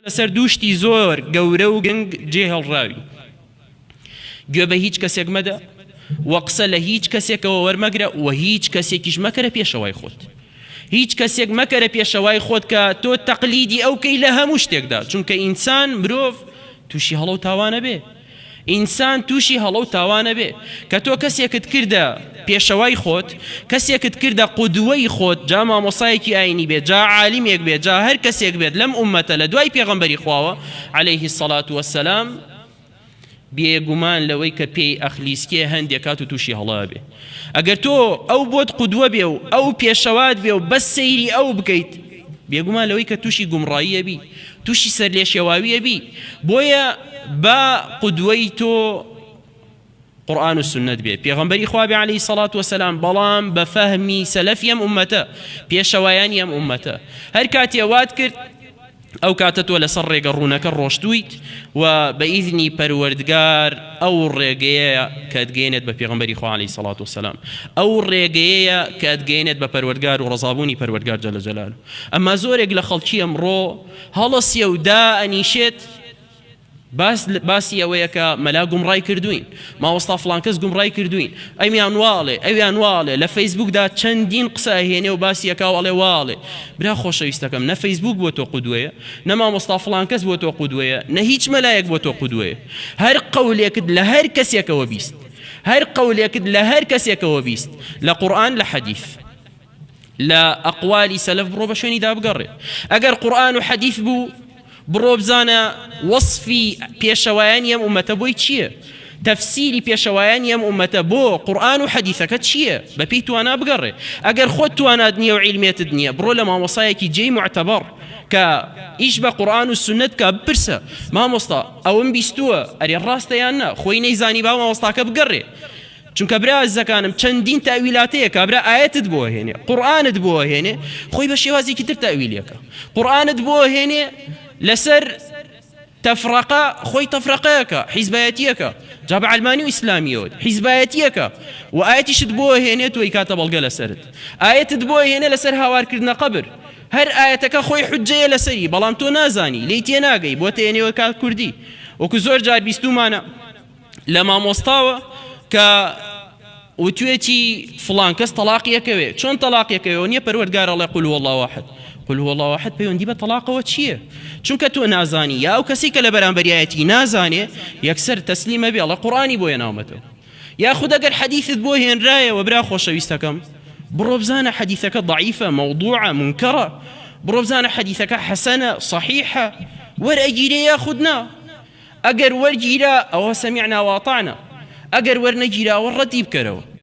لەسەر دوو شتی زۆر گەورە و گرنگ جێهێڵراوی. گوێ بە هیچ کەسێک مەدە و قسە لە هیچ کەسێکەوە وەرمەگرە و هیچ کەسێکیش مەکەرە پێشەوای خۆت. هیچ کەسێک مەکەرە پێشەوای خۆت کە تۆ تەقلیدی ئەو کەی لە هەموو شتێکدا، چونکە ئینسان، مرۆڤ، تووشی هەڵە و تاوان ئەبێ. ئینسان تووشی هەڵە و تاوان ئەبێ. کە تۆ کەسێکت کردە پێشەوای خۆت، کەسێکت کردە قودوەی خۆت، جا مامۆستایەکی ئاینی بێت، جا عالیمێک بێت، جا هەر کەسێک بێت لەم ئوممەتە لە دوای پێغەمبەری خواوە علیه الصلوة والسلام، بێگومان لەوەی کە پێی ئەخلیسکێ هەندێ کات و تووشی هەڵە ئەبێ. ئەگەر تۆ ئەو بۆت قودوە بێ و ئەو پێشەوات بێ و بەس سەیری ئەو بکەیت، بێگومان لەوەی کە تووشی گومڕایی ئەبی، تووشی سەرلێشێواوی ئەبی، بۆیە با قودوەی تۆ قورئان و سوننەت بێ، پێغەمبەری خوا بێ عەلەیهی سەڵات وەسەلام، بەڵام بە فەهمی سەلەفی ئەم ئوممەتە، پێشەوایانی ئەم ئوممەتە. هەر کاتێ وات کرد، ئەو کاتە تۆ لەسەر ڕێگە ڕوونەکە ڕۆشتوویت و بە ئیزنی پەروەردگار ئەو ڕێگەیەیە کە ئەتگەیەنێت بە پێغەمبەری خوا علیە سەڵات وسلام، ئەو ڕێگەیەیە کە ئەتگەیەنێت بە پەروەردگار و ڕەزابوونی پەروەردگار جل جلالە. ئەمما زۆرێک لە خەڵکی ئەمڕۆ هەڵەسیە و دائەنیشێت باس باسی ئەوەیە کە مەلا گومڕای کردوین، مامۆستا فڵان کەس گومڕای کردوین، ئەمیان وا ئەڵێ ئەویان وا ئەڵێ، لە فەیسبوکدا چەندین قسە ئەهێنێ و باسی ئەکا و ئەڵێ وا ئەڵێ. برا خۆشەویستەکەم نە فەیسبوک بۆ تۆ قودوەیە، نە مامۆستا فڵان کەس بۆ تۆ قودوەیە، نە هیچ مەلایەک بۆ تۆ قودوەیە. هەر قەولێکت لە هەر کەسێکەوە 20، هەر قەولێکت لە هەر کەسێکەوە 20، لە قورئان لە حەدیث. لە ئەقوالی سەلەف بڕۆ بە شوێنیدا بگەڕێ ئەگەر قورئان و حەدیث بوو بڕۆ بزانە وەصفی پێشەوایانی ئەم ئومەتە بۆی چییە تەفسیری پێشەوایانی ئەم ئومەتە بۆ قورئان و حەدیثەکە چییە بەپێی توانا بگەڕێ ئەگەر خۆت توانات نییە و عیلمێتت نییە بڕۆ لە مامۆسایەکی جێی معتەبەڕ کە ئیش بە قورئان و سوننەت بکا بپرسە مامۆستا ئەوم بیستووە ئەرێ ڕاستە یان نا خۆی نەیزانی با مامۆستاکە بگەڕێ چونکە برا ئازیزەکانم چەندین تاویلات هەیە کابرا ئایەتت بۆ ئەهێنێ قورئانت بۆ ئەهێنێ خۆی بە شێوازێکی تر تاویلەکە قورئانت بۆ ئەهێنێ لەسەر تەفرەقە خۆی تەفرەقەیەکە حیزبایەتیەکە جا بە عەلمانی و ئیسلامیەوە حیزبایەتیەکە و ئایەتیشت بۆ ئەهێنێت و ئەیکاتە بەڵگە لەسەرت ئایەتت بۆ ئەهێنێ لەسەر هاوارکردنە قەبر هەر ئایەتەکە خۆی حجەیە لەسەری بەڵام تۆ نازانی لێی تێناگەی بۆ تێنێوە کات کوردی وەکو زۆر جار بیستومانە لە مامۆستاوە کە وتوێتی فڵان کەس تەڵاقی ئەکەوێ چۆن تەڵاقی ئەکەوێ نیە پەروەردگار ئەڵێ قل هو الله احد قل هو الله احد پەیوەندی بە تەڵاقەوە چییە چونکە تۆ نازانی یا ئەو کەسی کە لە بەرامبەریایەتی نازانێ یەکسەر تەسلیمە بێ ئەڵێ قورئانی بۆ هێناومەتەوە یاخود ئەگەر حەدیثت بۆ هێنرایەوە برا خۆشەویستەکەم بڕۆ بزانە حەدیثەکە ضعیفە مەوضوعە منکەرە بڕۆ بزانە حەدیثەکە حەسەنە صحیحە وەرئەگیرێ یاخود نا ئەگەر وەرگیرا ئەوە سمیعنا واطعنا ئەگەر وەرنەگیرا ئەوە ڕەتی بکەرەوە.